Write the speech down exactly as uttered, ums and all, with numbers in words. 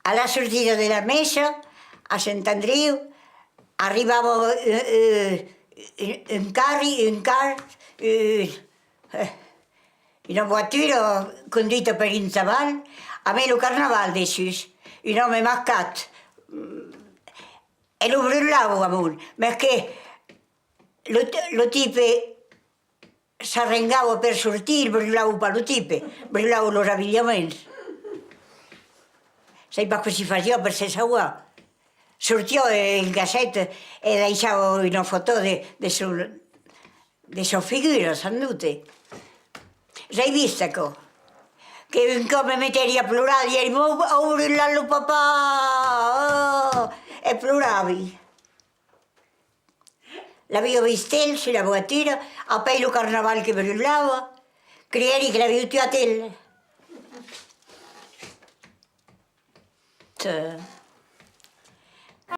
A la sortida de la messa, a Sent Andriu, arribava, eh, eh, un, un carri, un car, un, eh, una voatura conduita per un chaval, amb lo carnaval dessús, un òme mascat, e lo brutlavan amont, mès que lo t-, lo tipe s'arrengava per sortir, brutlavan pas lo tipe, brutlavan los abilhaments. Sai pas cossí fasiá per se sauvar. Sortiá en cachette e daissava una fòto de, de son, de sa figura, sans doute. Ai vist aquò. Que un còp me metèri a plorar, diguèri: «M'an, an brutlat lo papà!» Oh! E ploravi. L'aviá vist el sus la voatura, apèi lo carnaval que brutlava, creièri que l'avián tuat el. Tè.